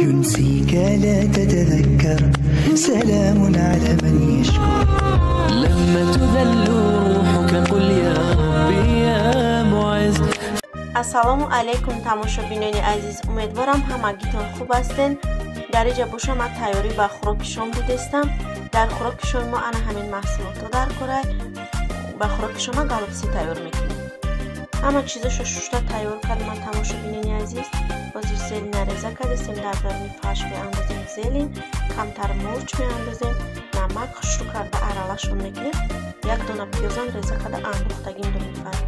ينسيك لا تتذكر سلام على من يشكر لما تذل روحك قل يا ربي يا معز. Ассалому алайкум тамошобинони азиз, умедворам ҳамагитон хуб ҳастен. Дар инҷа боша ман тайёрӣ ба хӯроки шом дидестам. Дар хӯроки шоми мо ана ҳамин маҳсулотҳо дар кора. Ба хӯроки шома голубцы тайёр мекунем. Ҳама чизошо шушта тайёр кардам ман тамошобинони азиз. Ҳозир зелина реза кардастем, дар даруни фарш меандозем зелин, камтар мурч меандозем, намак хушрӯ карда аралашон мекунем. Як дона пиёзам реза карда андохтагим дуни фарш.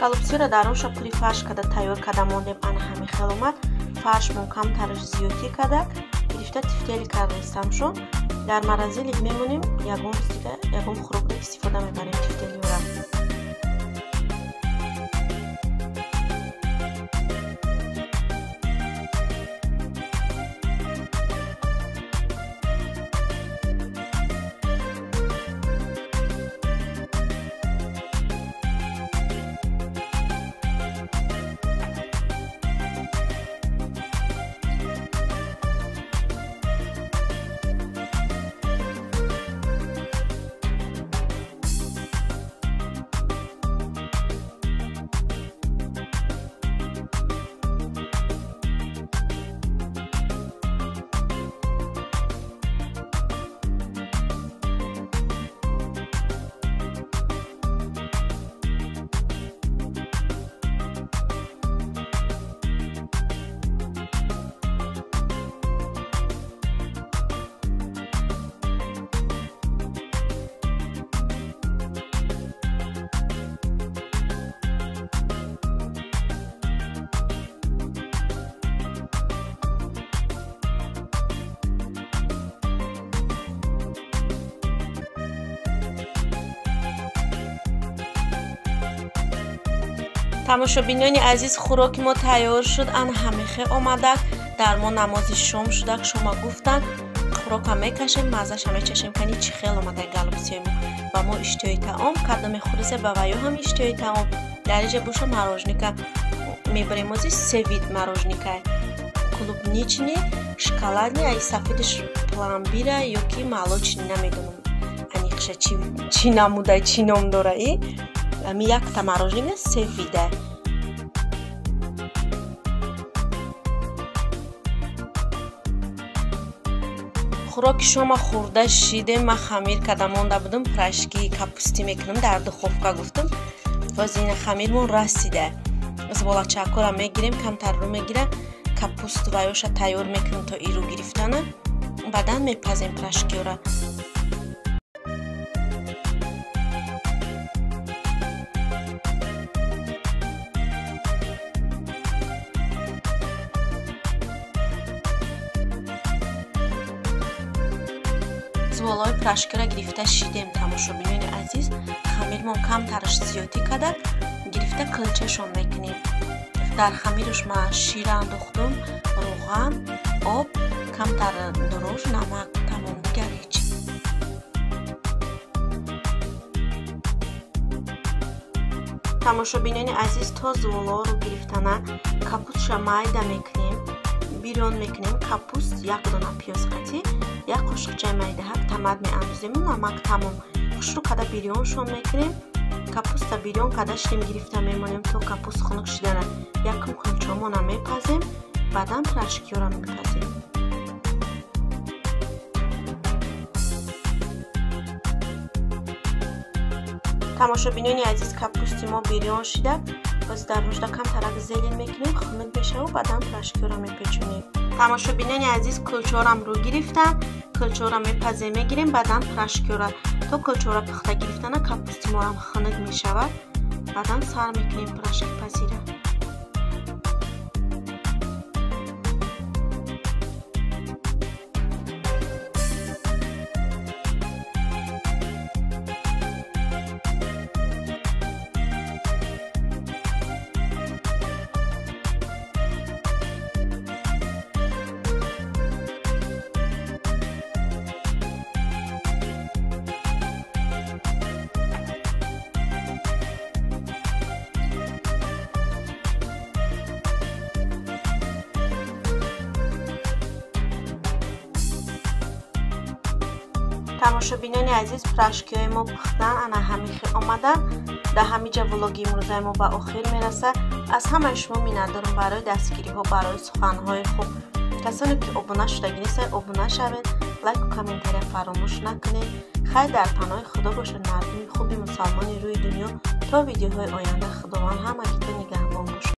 Голубцыро дар оша пури фарш карда тайёр карда мондем. Ана ҳамин хел омад. Фаршмон камтараш зиёдтӣ карда гирифта тифтели кардастамшон. Дар морозилик мемонем, ягон рӯз дига ягон хӯрокро истифода мебарем тифтелиёра. Тамошобинони азиз, хӯроки мо тайёр шуд. Ана ҳамихе омадак. Дар мо намози шом шудак. Шумо гуфтанд хӯрока мекашем, маззаша мечашем, кани чӣ хел омада голубцыи мо. Ба мо иштиҳои таом кардаме хӯризе, ба ваё ҳам иштиҳои таом. Дар инҷа боша мороженка мебарем. Ози се вид мороженка: клубничный, шоколадный, ай сафедиш пломбира ё ки молочный, намедонам аниқша чӣ намуда, чӣ ном дора. И ами якта мороженка се вида. Хӯроки шома хӯрда шидем. Ман хамир карда монда будам, пирожки капустӣ мекунам дар духовка гуфтам. Боз ина хамирмон расида. Зиболачакҳоро мегирем, камтар рӯ мегира, капуст ваёша тайёр мекунем то ирӯ гирифтана, баъдан мепазем пирожкиёра. Зуволҳои пирожкиро гирифта шидем тамошобинони азиз. Хамирмон камтараш зиёдтӣ карда гирифта килчашон мекунем. Дар хамираш ман шир андохтум, равған, об, камтар дуруш, намак, тамом, дигар ҳеҷ. Тамошобинони азиз, то зуволҳоро гирифтана капустша майда мекунем, бирён мекунем. Капуст як дона пиёз қатӣ, як қошиқчаи майдаҳак тамат меандозему, намак, тамом. Хушрӯ карда бирёншон мекунем. Капуста бирён карда шидем, гирифта мемонем то капуст хунук шидана. Якум кулчомона мепазем, баъдан пирожкиёра мепазем. Тамошобинони азиз, капусти мо бирён шида. Боз дар рӯшда камтарак зелень мекунем, хунук мешаву баъдан пирожкиро мепечонем. Тамошобинони азиз, кулчорам рӯ гирифтам. Кулчора мепазем, мегирем, баъдан пирожкиро. То кулчора пухта гирифтана капусти моам хунук мешавад. Баъдан сар мекунем пирожки пазира. Тамошобинони азиз, пирожкиҳои мо пухтан, ана ҳамин хел омадан. Дар ҳамин ҷа влоги имрӯзаи мо ба охир мерасад. Аз ҳамаи шумо миннатдорам барои дастгириҳо, барои суханҳои хуб. Касоне ки обуна шудагӣ нестанд, обуна шавед, лайку комментария фаромӯш накунед. Хайр, дар паноҳи Худо бошед, мардуми хуби мусалмони рӯи дунё. То видеоҳои оянда Худованд ҳамагито нигаҳбон бошад.